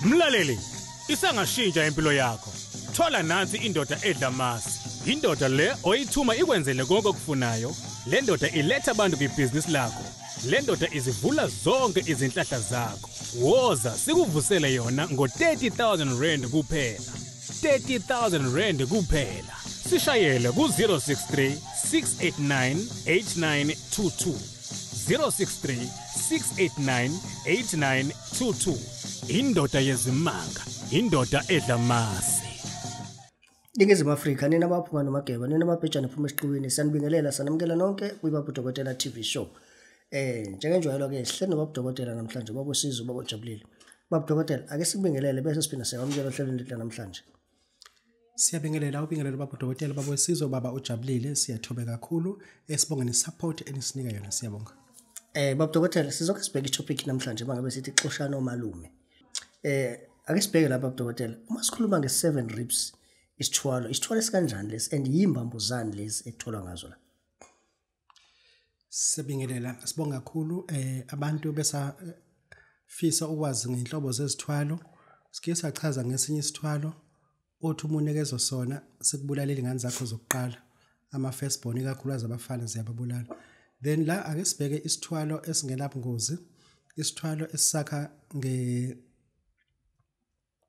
Mlaleli, isangashintsha impilo yakho. Thola nansi indoda edla amasi. Indoda le oyithuma ikwenzele konke okufunayo. Le ndoda iletha abantu kwibhizinisi lakho. Le ndoda izivula zonke izinhlahla zakho. Woza sikuvusele yona ngo-30,000 rand kuphela. 30,000 rand kuphela. Sishayele ku-063 689 8922. 063 689 8922. Indoda yezimanga, indoda edla amasi. Ningizimu Afrika, nina abaphunga nomageba, nina amabhejane phuma esiqiwini, sanibingelela, sanamukela nonke kwiBaba Udokotela TV show. Njengenjwayelo ke sihleli noBaba Udokotela namhlanje, Baba Usizo, Baba Ujabulile. Baba Udokotela, ake sikubingelele bese siphinda siyakwamukela ohlelweni lethu namhlanje. Siyabingelela, ubingelelo Baba Udokotela, Baba Usizo, Baba Ujabulile, siyathobeka kakhulu, esibonge ne-support enisinika yona, siyabonga. Baba Udokotela, sizokhe sibheke i-topic namhlanje mangabe sithi xoshana omalume. Ake sibheke lapha, Baba Udokotela, uma sikhuluma nge-seven ribs isithwalo, isithwalo esikanjani lesi and yimbambuzani lezi ekutholwa ngazo la? Siyabingelela, sibonga kakhulu abantu besa fisa ukwazi ngenhlobo zezithwalo. Sike sachaza ngesinye isithwalo othi uma unikezwa sona sikubulalela ingane zakho zokuqala, ama firstborn ikakhulukazi abafana ziyababulala. Then la ake sibheke isithwalo esingenabungozi, isithwalo esisakha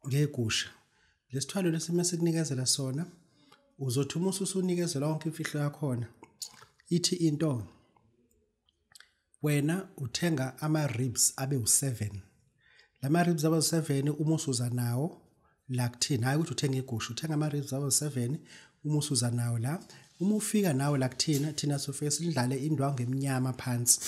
ngegusha. Lesithwalo lesi masikunikezela sona uzothi uma usunikezela yonke imfihlo yakhona, ithi into wena uthenga ama ribs abe u7. Lama ribs abe u7 uma usuza nawo la kuthina, hayi ukuthi uthenga igusha, uthenga ama ribs abe u7 uma usuza nawo la. Uma ufika nawe la kuthina, thina sofike sidlale indwangu emnyama phansi.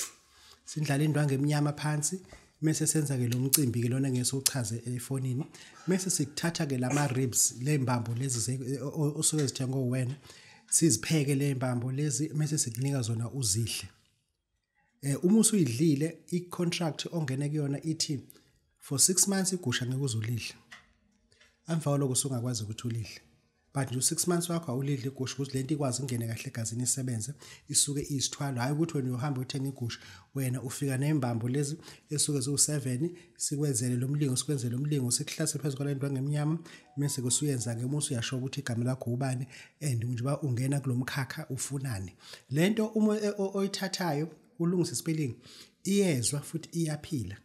Sindlale indwangu emnyama phansi mase senza ke lo mcimbi ke lona ngeke uchaze efonini. Mase sikuthatha ke lama ribs, le mbambo lezi osuke zithengwe wena, sizipheke le mbambo lezi mase sikunika zona uzidle. Uma usuyidlile, i-contract ongene kuyona ithi for 6 months igusha ngeke uzulidle. Emva kwaloko usungakwazi ukuthi ulidle. But nje 6 months wakho awulidle igusha ukuthi lento ikwazi ingene kahle egazini isebenze, isuke iyisithwalo. Hayi ukuthi wena uyohamba uthenga igusha, wena ufika nembambo lezi esuke ziwu7, sikwenzele lo mlingo, sikwenzele lo mlingo, sikuhlase phezu kwale ndwangu emnyama, mase kusuyenza ke uma usuyasho ukuthi igama lakho ubani and njengoba ungena kulomkhakha ufunani. Lento uma oyithathayo ulungisa spelling iyezwa futhi iyaphila.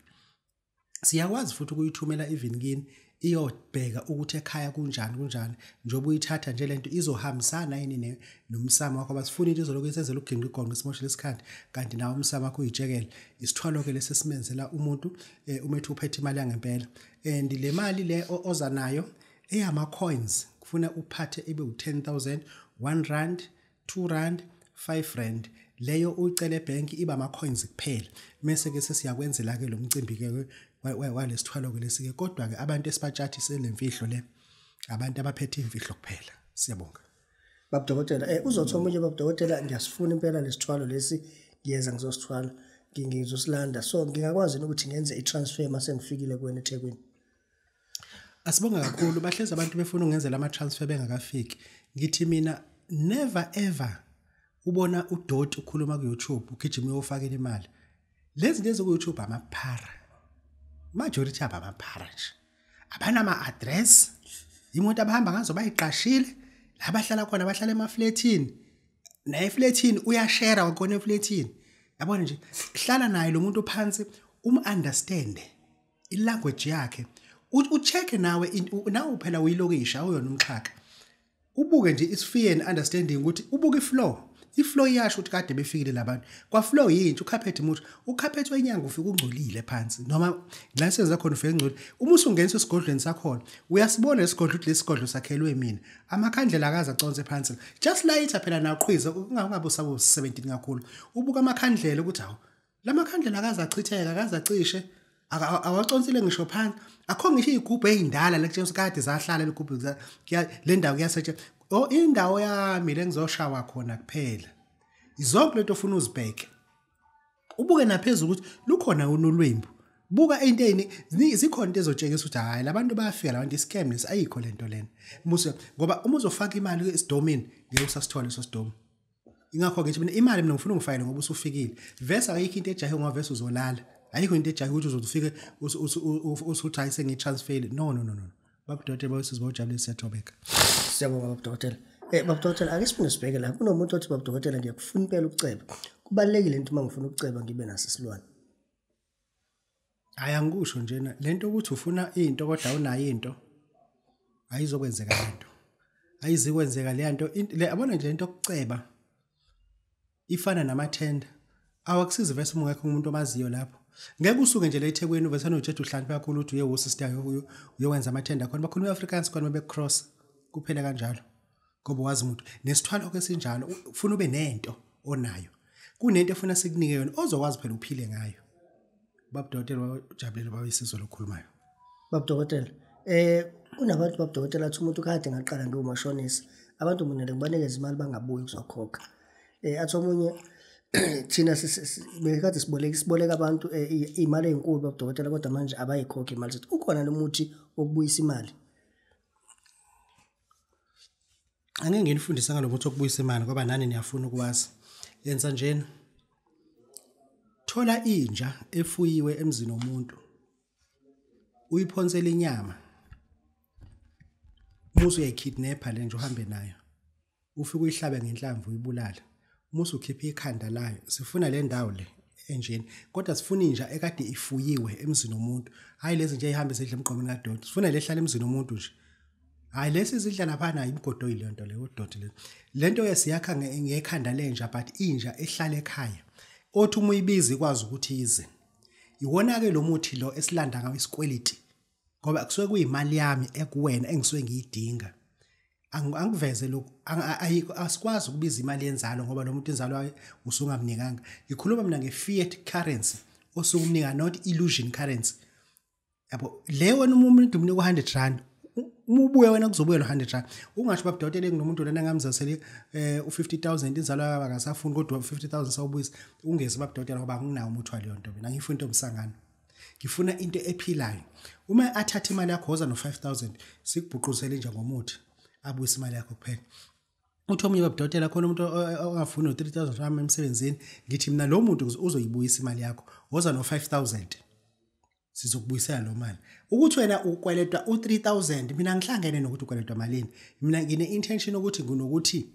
Siyakwazi futhi ukuyithumela even kini iyobheka ukuthi ekhaya kunjani kunjani, njengoba uyithatha nje lento izohambisana yini nomsamo wakho. Basifuna into izolokhu isenzela ukuginqa igonqo simoshele isikhathi, kanti nawe umsamo wakho uyitshekele. Isithwalo ke lesi simenzela umuntu uma ethi uphethe imali yangempela. And le mali le oza nayo eyama coins, kufuna uphathe ibe u10000, 1 rand, 2 rand, 5 rand. Leyo uyicele ebank iba ama coins kuphela. Mase ke sesiyakwenzela ke lo mcimbi ke walesithwalo ke lesike. Kodwa ke abantu esibatshathise lemfihlo le, abantu abaphethe imfihlo kuphela. Siyabonga. Baba Dokotela, uzothi omunye, Baba Dokotela, ngiyasifuna impela lesithwalo lesi, ngiyeza ngizosithwala, ngizosilanda. So ngingakwazi ukuthi ngenze i-transfer mase ngifikile kuwena eThekwini? Asibonga kakhulu, bahlezi abantu befuna ukungenzela ama transfer bengakafiki. Ngithi mina never ever ubona udoti ukhuluma ku YouTube ugijima uyofakela imali. Lezi zinto ku YouTube amaphara. Majority aba amaphara nje. Abanama address, imoto abahamba ngazo bayiqashile, la bahlala khona bahlala emaflatini. Na eflatini uyashare wakhona eflatini. Yabona nje, hlala naye lo muntu phansi, understand ilanguage yakhe. Ucheck nawe, nawe phela uyilokisha uyona umxhaka. Ubuke nje isifear and understanding ukuthi ubuke iflow. Iflow iyasho ukuthi kade befikile labantu. Kwa flow yintsha ucarpet umuntu, ucarpet wenyanga ufika ungcolile phansi noma la senza khona ufika ungcolile. Uma usungenisa esigodlweni sakhona, uyasibona isigodlo ukuthi lesigodlo sakhelwe mina. Amakhandlela akaze aconse phansi. Just lighter phela naqhwiza ungabe usabo 17 kakhulu. Ubuka amakhandlela ukuthi hawo, lamakhandlela akaze achitheka, akaze acishe, awaconsile ngisho phansi. Akho ngisho izigubhu ezindala lekutshengisa kade zahlala legubhu le ndawo kuyasetshenziswa. Oh, indawo yami lengizoshawa khona kuphela. Izonke lento ofuna uzibheke. Ubuke naphezulu ukuthi lukhona unolwembu. Buka into eni zikhona into ezotshengisa ukuthi hayi labantu bayafika labantu iscam lesi ayikho lento lena. Musa ngoba uma uzofaka imali esidomini ngeke usasithola leso sidomo. Ingakho ke nje mina imali mina ngifuna ungifayele ngoba usufikile. Vese ayikho into ejahe ngoba vese uzolala. Ayikho into ejahe ukuthi uzofike usuthi hayi sengiyitransfer. No no no no. Babudokotela bawusizwa ujabule siyathobeka. Siyabonga babudokotela. Babudokotela ake siphinde sibheke la. Kunomuntu othi babudokotela ngiyakufuna impela ukuceba. Kubalulekile into uma ngifuna ukuceba ngibe naso isilwane. Hayi angikusho njena lento ukuthi ufuna into kodwa unayo into ayizokwenzeka lento. Ayizikwenzeka le nto le yabona nje lento yokuceba ifana namathenda. Awakusizi vese uma ungekho umuntu omaziyo lapho. Ngeke usuke nje le eThekwini uvese nojeje uhlanje kakhulu uthi uye wo-sister uyowenza amathenda khona. Bakhuluma iAfrikaans khona bebecross kuphela kanjalo. Ngoba wazi umuntu nesithwalo ke sinjalo ufuna ube nento onayo. Kunento efuna sikunike yona ozokwazi phela uphile ngayo. Babudokotela bajabulele bayisizwe lokhulumayo. Babudokotela kunabantu babudokotela athi umuntu kade ngaqala ngiwumashonisa abantu mina ngibanikeza imali bangabuyi kuzokhokha. Athi omunye thina bekade siboleka abantu imali ezinkulu babudokotela kodwa manje abayikhokhi imali zethu. Ukhona nomuthi wokubuyisa imali? Angeke nginifundise ngalomuthi wokubuyisa imali ngoba nani niyafuna ukwazi. Yenza njena. Thola inja efuyiwe emzini womuntu. Uyiphonsele inyama. Musu uyayikidnapper le nje uhambe nayo. Ufike uyihlabe ngenhlamvu uyibulala. Musu ukhipha ikhanda layo. Sifuna le ndawo le enjeni. Kodwa sifuna inja ekade ifuyiwe emzini womuntu. Hayi lezi nje ihambe zidla emgqomeni kadoti. Sifuna lehlala emzini womuntu nje. Hayi lesi zidla lapha nayo imigodoyi le nto le udoti le. Lento yesiyakha ngekhanda lenja but inja ehlala ekhaya. Othi uma uyibiza ikwazi ukuthi ize. Iwona ke lo muthi lo esilanda ngawo isikweliti. Ngoba kusuke kuyimali yami ekuwena engisuke ngiyidinga. Angiveze lokhu ayikho asikwazi ukubiza imali yenzalo ngoba lo muntu inzalo usungamnikanga. Ngikhuluma mina ngefiat currency osukumnika not illusion currency. Yabo le wena umuntu umnika 100 rand uma ubuya wena kuzobuya lo 100 rand. Ungasho babudokotela kunomuntu lena ngamzasele u50000 inzalo akasafuni kodwa 50000 sawubuyisa. Ungezi babudokotela ngoba anginawo umuthi waleyo nto mina ngifuna into omsangano. Ngifuna into ephilayo. Uma athatha imali yakho woza no 5000 sikubhuquzele nje ngomuthi abuyise imali yakho kuphela. Uthi omunye babudokotela khona umuntu ongafuni no 3000 rand emsebenzini ngithi mina lo muntu uzoyibuyisa imali yakho woza no 5000 sizokubuyisela lo mali. Ukuthi wena ukweletwa u3000 mina ngihlangene nokuthi ukweletwa malini. Mina ngine intention ukuthi nginokuthi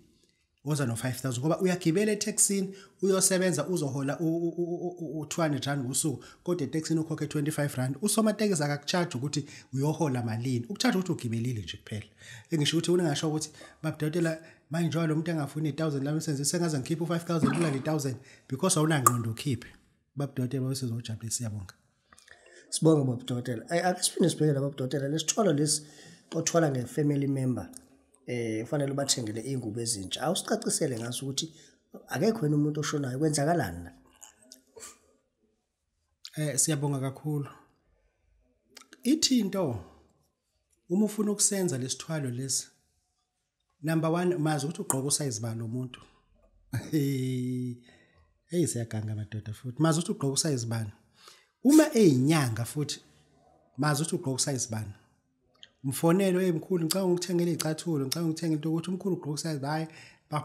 woza no 5000 ngoba uyagibela etaxini uyosebenza uzohola u200 rand ngosuku kodwa etaxini ukhokhe 25 rand. Usomatekisi akakucharge ukuthi uyohola malini, ukucharge ukuthi ugibelile nje kuphela. Engisho ukuthi ungasho ukuthi babudokotela manje njengoba lo muntu engafuni 1000 lami senze sengaze ngikhiphe u5000 kula 1000 because awunangqondo ukhiphe. Babudokotela bayosizojabulisa siyabonga. Sibonga babudokotela. Ake siphinde sibheke la babudokotela lesithwalo lesi othwala ngefamily member. Ufanele ubathengele ingubo ezintsha. Awusicacisele ngaso ukuthi akekho wena umuntu oshonayo kwenzakalani la? Siyabonga kakhulu. Ithi into uma ufuna ukusenza lesithwalo lesi number 1 mazi ukuthi ugqoka usize bani umuntu. Hey siyaganga madoda futhi. Mazi ukuthi ugqoka usize bani. Uma eyinyanga futhi mazi ukuthi ugqoka usize bani. Umfonelo emkhulu ngicela ukuthengela izicathulo ngicela ukuthenga into ukuthi umkhulu ugqoka usize hayi pa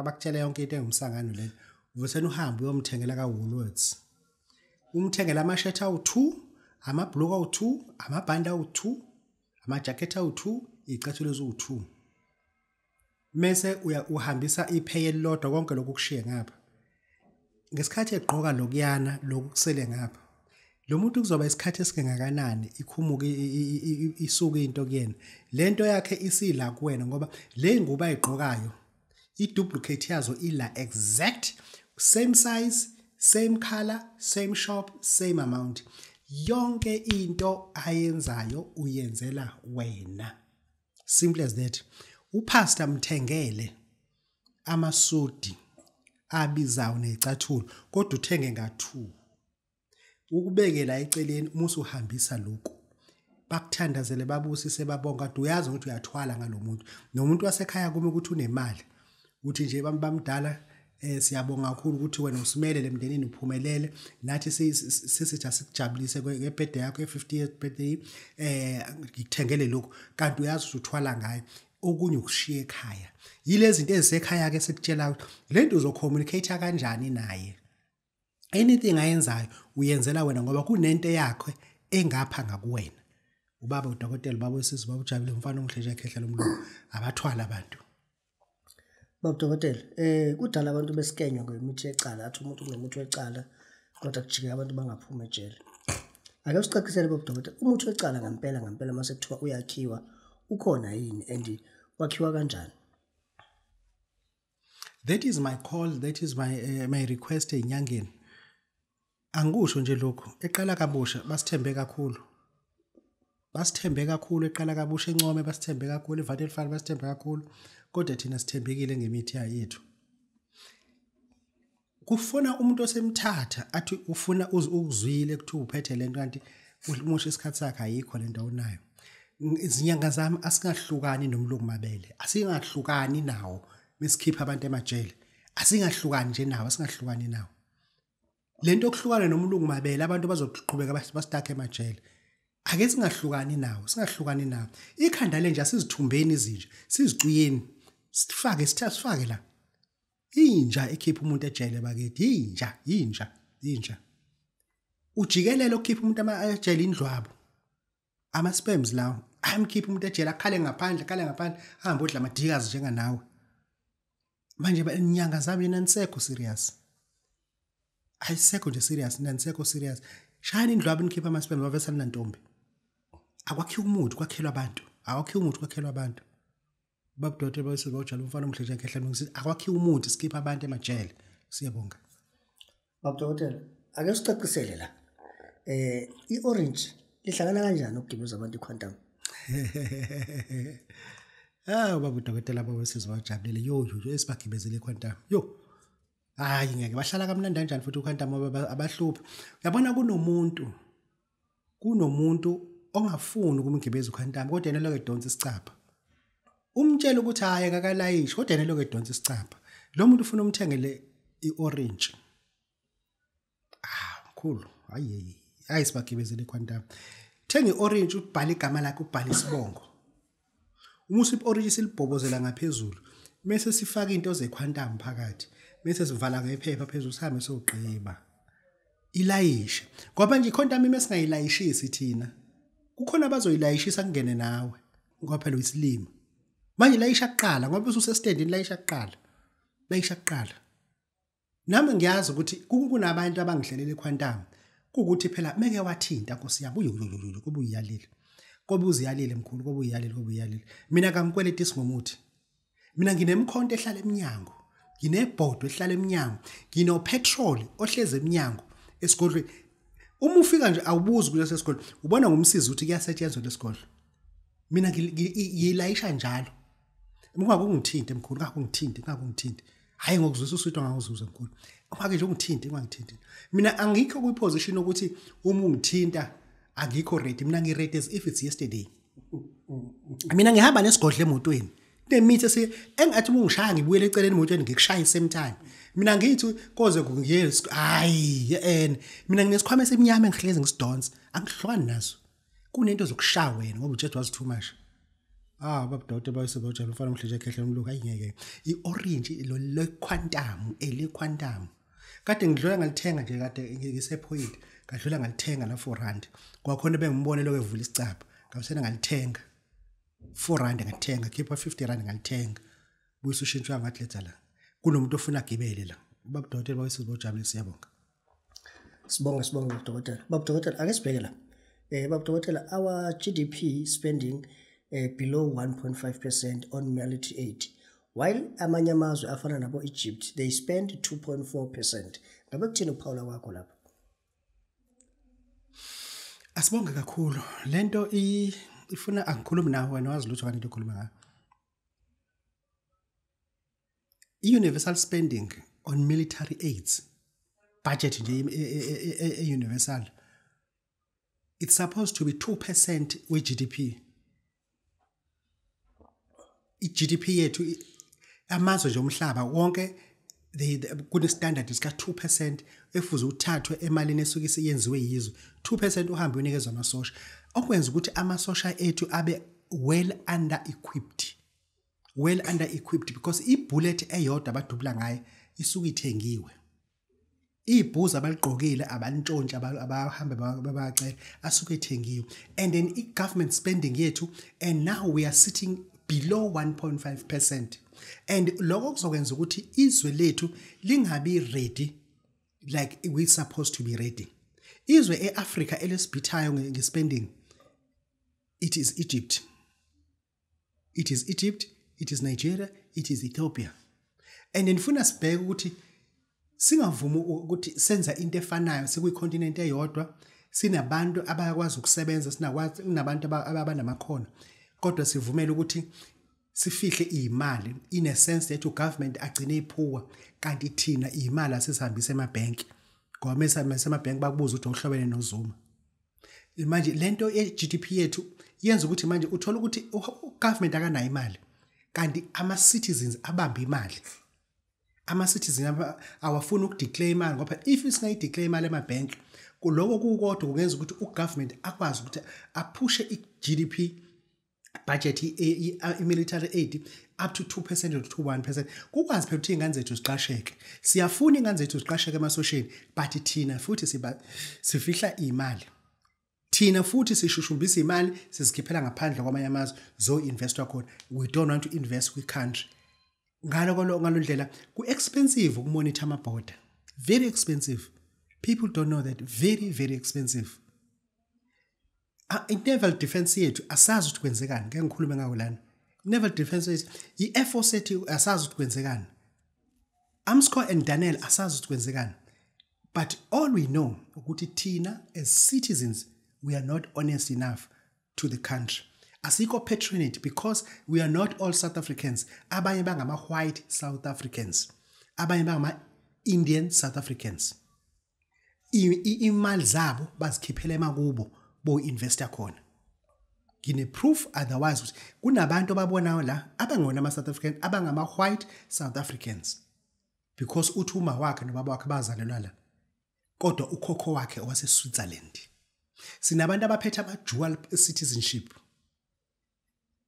bakutshela yonke into engumsangano lena. Uvesena uhambe uyomthengela ka Woolworths. Umthengela amashirt awu2, amabhuluku awu2, amabhandi awu2, amajacket awu2, izicathulo eziwu2. Mase uhambisa ipay elilodwa konke lokhu kushiye ngapha. Ngesikhathi egqoka lokuyana lokusele ngapha. Lo muntu kuzoba isikhathi esingakanani ikhumuke isuke into kuyena. Lento yakhe isila kuwena ngoba le ngubo ayigqokayo iduplicate yazo ila exact same size, same color, same shop, same amount. Yonke into ayenzayo uyenzela wena. Simple as that. Upastor mthengele amasudi abizayo nezicathulo kodwa uthenge nga2. Ukubekela eceleni uma usuhambisa lokhu bakuthandazele babusise babonga kodwa uyazi ukuthi uyathwala ngalomuntu. Nomuntu wasekhaya kuma ukuthi unemali uthi nje bamdala siyabonga kakhulu ukuthi wena usimele lemndenini uphumelele nathi sisithi asikujabulise ngebirthday yakho ye50th birthday ngikuthengele lokhu kanti uyazi ukuthi uthwala ngayo. Okunye ukushiya ekhaya yilezi zinto ezisekhaya ke sikutshela lento uzocommunicate kanjani naye. Anything ayenzayo uyenzela wena ngoba kunento yakhe engapha ngakuwena. Ubaba udokotela, ubaba wesizwe, ubaba ujabule, umfana omuhle nje ekhehla lomlungu, abathwala abantu. Baba dokotela, kudala abantu besikenywa ngemithi yecala, athi umuntu unomuthi wecala kodwa kujike abantu bangaphuma ejele. Ake usicacisele baba dokotela, umuthi wecala ngempela ngempela mase kuthiwa uyakhiwa, ukhona yini and wakhiwa kanjani? That is my call, that is my request enyangeni. Angikusho nje lokho, eqala kabusha basithembe kakhulu. Basithembe kakhulu eqala kabusha encome, basithembe kakhulu eVaterfall, basithembe kakhulu. Kodwa thina sithembekile ngemithi yethu. Kufuna umuntu osemthatha athi ufuna ukuzwile kuthiwa uphethe lento kanti umusha isikhathi sakhe ayikho lento onayo. Izinyanga zami asingahlukani nomlungu mabele, asingahlukani nawo mesikhipha abantu emajele, asingahlukani nje nawo, asingahlukani nawo. Lento yokuhlukana nomlungu mabele abantu bazoqhubeka basitake emajele. Ake singahlukani nawo, singahlukani nawo. Ikhanda lenje asizithumbeni izinja, sizicuyeni, sifake sifake la. Inja ekhipha umuntu ejele bakithi, inja, inja, inja. Ujikelele ukukhipha umuntu ejele indlwabo. Ama sperms lawo, ayamkhipha umuntu ejele akhale ngaphandle, akhale ngaphandle, ahambe odla amadikazi njenganawe. Manje inyanga zami nanisekho serious. Ayisekho nje serious, nanisekho serious. Shayani indlwabo nikhipha ama sperms bavesa nantombi. Akwakhiwa umuthi kwakhelwa abantu, akwakhiwa umuthi kwakhelwa abantu. Baba dokotela bayisizwe bawujala umfana omuhle nje ekhehla ngisithi akwakhiwa umuthi sikhipha abantu emajele. Siyabonga. Baba dokotela, ake sicacisele la. I-orange lihlangana kanjani ukugibeza abantu iquantum? Ah baba dokotela bawesizwe bajabulele yo yo yo esibagibezele iquantum. Yo. Hayi ngeke bahlala kamnandi kanjani futhi iquantum abahluphi. Uyabona kunomuntu ongafuni ukumgibeza iquantum kodwa yena lokho edonsa isicapha. Umtshela ukuthi hayi akakalayishi kodwa yena lokho edonsa isicapha. Lo muntu ufuna umthengele iorange. Ah mkhulu, hayi hayi sibagibezele iquantum. Thenga iorange ubhale igama lakhe ubhale isibongo. Uma usip-orange silibhobozela ngaphezulu bese sifaka into zequantum phakathi bese sivala ngephepha phezulu sihambe sogqiba. Ilayishe. Ngoba nje iquantum ime singayilayishisi thina. Kukhona abazoyilayishisa kungene nawe ngoba phela uyisilima. Manje layisha kuqala ngoba ususestandini layisha kuqala. Layisha kuqala. Nami ngiyazi ukuthi kunabantu abangihlelela iquantum. Kukuthi phela meke wathinta Nkosi yami uyo kuba uyalile. Kobe uziyalile mkhulu, kobe uyalile, kobe uyalile. Mina kangikweleti ngomuthi. Mina nginemkhonto ehlala eminyango, nginebhodo ehlala eminyango, ngino petrol ohleze eminyango esigodlweni. Uma ufika nje awubuzi kuleso sigodlo, ubona ngomsizi ukuthi kuyasetshenzwa lesigodlo. Mina ngiyilayisha njalo. Ungakungithinte mkhulu, ungakungithinte, ungakungithinte. Hayi ngokuzwisa usuthu ngakuzuzwa mkhulu. Ungake nje ungithinte, ungangithinte. Mina angikho kwiposition ukuthi uma ungithinta angikho ready. Mina ngi ready as if it's yesterday. Mina ngihamba nesigodlo emotweni. Kunemithi engathi uma ungishaya ngibuyele eceleni emotweni ngikushaya same time. Mina ngithi koze kungiye hayi mina nginesikhwama esimnyama engihlezi ngisidonsa, angihlukani naso. Kunento zokushaya wena ngoba ujeje was too much. Ah baba dokotela bayisizwe bawujabule umfana omuhle nje ekhehla lomlungu hayi ngeke. I-orange lo le quantum, ele quantum. Kade ngidlula ngalithenga nje kade ngisepoint, ngadlula ngalithenga la 4 rand. Kwakhona bengimbone lokho evula isicapha, ngabusena ngalithenga. 4 rand ngathenga, khipha 50 rand ngalithenga. Buyisa ushintsho ngathi letha la. Kunomuntu ofuna agibele la. Baba dokotela bayisizwe bawujabule siyabonga. Sibonga sibonga baba dokotela. Baba dokotela ake sibheke la. Baba dokotela, our GDP spending below 1.5% on military aid. While amanye amazwe afana nabo Egypt, they spend 2.4%. Ngabe kuthini ukuphawula kwakho lapha? Asibonge kakhulu. Lento ifuna angikhulumi nawe wena wazi lutho kanti into okhuluma ngayo. I-universal spending on military aids budget nje universal, it's supposed to be 2% we-GDP. I-GDP yethu amazwe nje omhlaba wonke kune standard sika 2% efuze uthathwe emalini esuke isiyenziwe yizwe. 2% uhambe unikezwe amasosha, okwenza ukuthi amasosha ethu abe well under equipped, well under equipped because ibullet eyodwa abadubula ngayo isuke ithengiwe. Ibhuza abaligqokile abalintshontsha abahambe babacela asuke ethengiwe. And then i-government spending yethu, and now we are sitting below 1.5%. And lokho kuzokwenza ukuthi izwe lethu lingabi ready like we supposed to be ready. Izwe eAfrica elesibhithayo nge-spending, it is Egypt. It is Egypt, it is Nigeria, it is Ethiopia. And then funa sibheke ukuthi singavumi ukuthi senza into efanayo sikuyi-continent eyodwa, sinabantu abayakwazi ukusebenza, sinakwazi kunabantu abanamakhono, kodwa sivumele ukuthi sifihle imali in a sense that ugovernment agcine iphuwa, kanti thina imali asisihambise emabhenki, ngoba mase emabhenki bakubuza ukuthi uhlobene noZuma. Manje lento ye-GDP yethu yenza ukuthi manje uthola ukuthi ugovernment akanayo imali, kanti ama-citizens abamba imali. Ama-citizen awafuni ukudeclare imali, ngoba if singayideclare imali emabhenki, kuloko kukodwa kungenza ukuthi ugovernment akwazi ukuthi aphushe i-GDP budget, i-military aid up to 2% or to 1%. Kukwazi phela ukuthi iy'ngane zethu ziqasheke. Siyafuna iy'ngane zethu ziqasheke emasosheni, but thina futhi sifihla imali. Thina futhi sishushumbisa imali, sizikhiphela ngaphandle kwamanye amazwe zo-investwa khona. We don't want to invest kwi-country. Ngalo ndlela ku-expensive ukumonitor ama-border. Very expensive. People don't know that. Very, very expensive. I-naval defense yethu asazi ukuthi kwenzekani, ngeke ngikhulume ngawo lana. Naval defense yethu, i-Air Force yethu asazi ukuthi kwenzekani. Armscor and Daniel asazi ukuthi kwenzekani. But all we know ukuthi thina as citizens we are not honest enough to the country. Asikho patronate because we are not all South Africans. Abanye bangama white South Africans. Abanye bangama Indian South Africans. Imali zabo bazikhiphela emakubo bo investor khona. Ngine proof otherwise kunabantu ababonayo la abangona ama South African, abangama white South Africans. Because uthi uma wakhe nobaba wakhe bazalelwa la. Kodwa ukhokho wakhe owase Switzerland. Sinabantu abaphethe ama dual citizenship.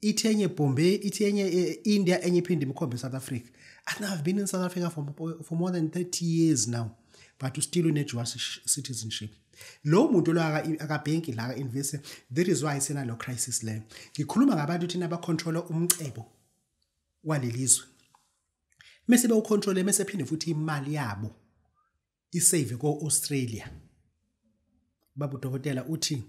Ithi enye Bombay, ithi enye India, enye iphinde imkhombe South Africa. And I've been in South Africa for more than 30 years now, but still une dual citizenship. Lo muntu lo akabhenki la invest. That is why sina lo crisis le. Ngikhuluma ngabantu thina abacontrola umcebo walelizwe. Mase bewucontrole, mase phinde futhi imali yabo isave ko Australia. Babu Dokotela uthi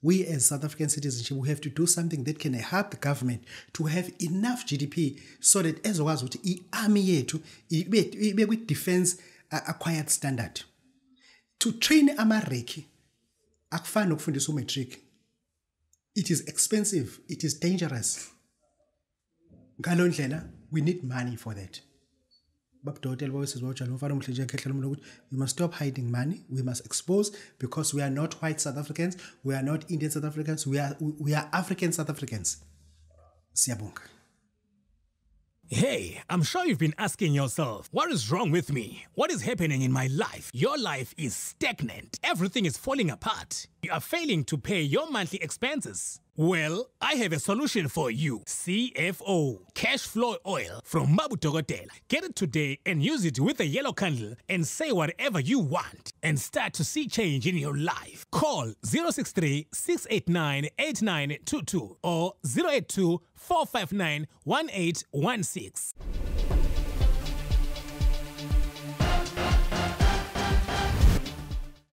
we as South African citizenship, we have to do something that can help the government to have enough GDP so that ezokwazi ukuthi i-army yethu ibe kwi-defense acquired standard. To train ama-recce akufani nokufundisa umatric. It is expensive, it is dangerous. Ngalo ndlela we need money for that. Babu Dokotela bawesizwe bawujala umfana omuhle nje ekhehlela umuntu ukuthi we must stop hiding money, we must expose, because we are not white South Africans, we are not Indian South Africans, we are African South Africans. Siyabonga. Hey, I'm sure you've been asking yourself, what is wrong with me? What is happening in my life? Your life is stagnant. Everything is falling apart. You are failing to pay your monthly expenses. Well, I have a solution for you. CFO, Cash Flow Oil from Mabu Dokotela. Get it today and use it with a yellow candle and say whatever you want and start to see change in your life. Call 063-689-8922 or 082-459-1816.